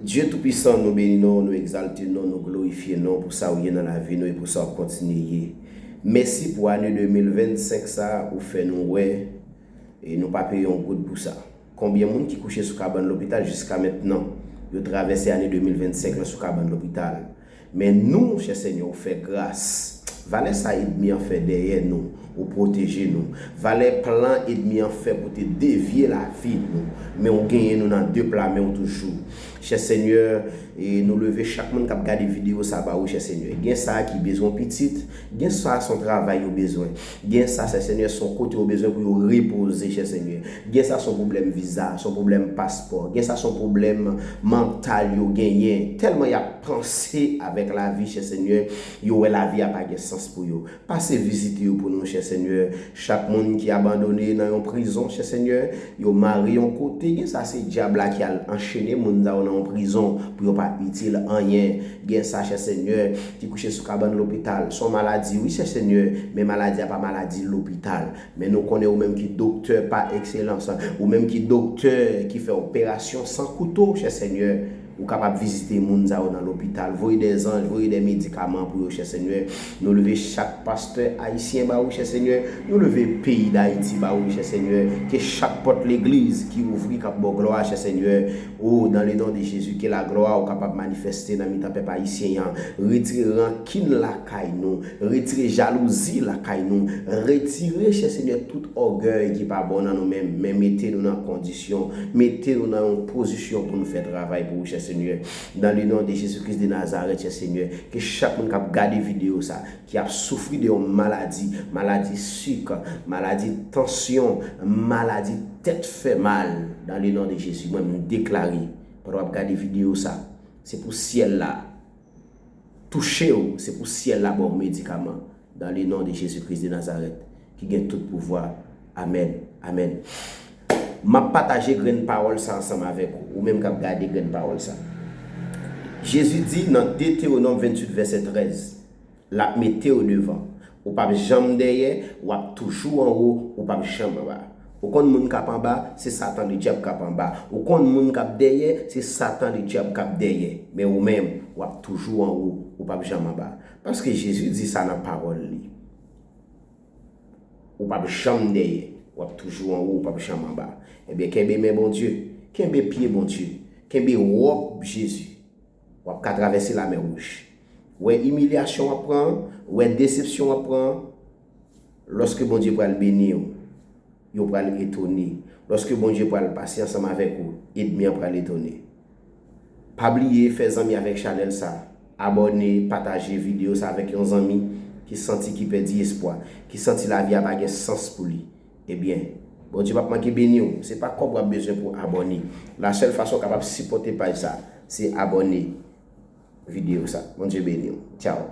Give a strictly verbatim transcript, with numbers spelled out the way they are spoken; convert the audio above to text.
Dye Toupisan, nou beni non, nou egzalte non, nou glorifye non pou sa ou ye nan lavi nou e pou sa w ap kontinye ye. Mèsi pou ane de mil vennsenk sa ou fè nou wè e nou pa peye yon goud pou sa. Konbyen moun ki kouche sou kabann lopital jiska mentnan? Yo travèse ane de mil vennsenk lan sou kabann lopital. Men nou, chè Senyè, ou fè gras. Valè sa ènmi an fè dèyè nou, ou pwoteje nou. Valè plan ènmi an fè pou te devye lavi nou, men ou genyen nou nan de pla men w toujou. Chè Senyè, e nou leve chak moun k ap gade videyo sa ba ou, chè Senyè. Gen sa ki bezwen pitit, gen sa se yon travay yo bezwen. Gen sa, chè Senyè, se yon kote yo bezwen pou yo repoze, chè Senyè. Gen sa se yon pwoblèm viza, se yon pwoblèm paspò. Gen sa se yon pwoblèm mantal yo genyen. Tèlman y ap panse avèk lavi, chè Senyè, yo wè lavi a pa gen sans pou yo. Pase vizite yo pou nou, chè Senyè. Chak moun ki abandone nan yon prizon, chè Senyè, yo mare yon kote. Gen sa se dyab la ki al anchene moun sa yo nan yon prizon pou yo pa itil anyen. Gen sa, chè Senyè, ki kouche sou kabann lopital. Se yon maladi, wi, chè Senyè, men maladi a pa maladi lopital. Men nou konnen ou menm ki doktè pa ekselans, ou menm ki doktè ki fè operasyon san kouto, chè Senyè, ou kapab vizite moun sa yo nan lopital, voye dè zanj, voye dè medikaman pou yo, chè Senyè. Nou leve chak pastè ayisyen ba ou, chè Senyè. Nou leve peyi Dayiti ba ou, chè Senyè. Ke chak pòt legliz ki ouvri k ap ba w glwa, chè Senyè. O, dans le nom de Jésus, ke lagloua ou kapab manifeste nan mitan pèp ayisyen an. Retire rankin lakay nou. Retire jalouzi lakay nou. Retire, chè Senyè, tout ògèy ki pa bon nan nou menm, men mete nou nan kondisyon, mete nou nan yon pozisyon pou nou fè travay pou ou, chè Senyè. Dans le nom de Jésus-Christ de Nazareth, chè Senyè, ke chak moun k ap gade videyo sa, ki ap soufri de yon maladi, maladi sik, maladi tansyon, maladi tèt fè mal, dans le nom de Jésus, mwen, m deklare, pandan w ap gade videyo sa, se pou syèl la touche w, se pou syèl la ba w medikaman. Dans le nom de Jésus-Christ de Nazareth, ki gen tout pouvwa. Amèn. Amèn. M ap pataje grenn pawòl sa ansanm avèk ou, ou menm k ap gade grenn pawòl sa. Jezi di nan Detewonòm venntuit vèsè trèz, l ap mete w devan. Ou p ap janm dèyè, w ap toujou anwo, ou p ap janm anba. Ou konn moun k ap anba, se Satan Ledyab k ap anba. Ou konn moun k ap dèyè, se Satan Ledyab k ap dèyè. Men ou menm, w ap toujou anwo, ou p ap janm anba. Paske Jezi di sa nan pawòl li. Ou p ap janm dèyè, w ap toujou anwo, ou p ap janm anba. Ebyen, kenbe men Bondye, kenbe pye Bondye, kenbe wòb Jezi. W ap ka travèse Lamè Wouj. Wè imilyasyon w ap pran an, wè desepsyon w ap pran an, lòske Bondye pral beni w, yo pral etone. Lòske Bondye pral pase ansanm avèk ou, ènmi an pral etone. Pa bliye fè zanmi avèk chanèl sa. Abòne, pataje videyo sa avèk yon zanmi ki santi ki pèdi espwa, ki santi lavi a pa gen sans pou li. Ebyen, Bondye p ap manke beni w. Se pa kòb w ap bezwen pou abòne. La sèl fason w kapab sipòte paj sa, se abòne videyo sa. Bondye beni w. Tchaw.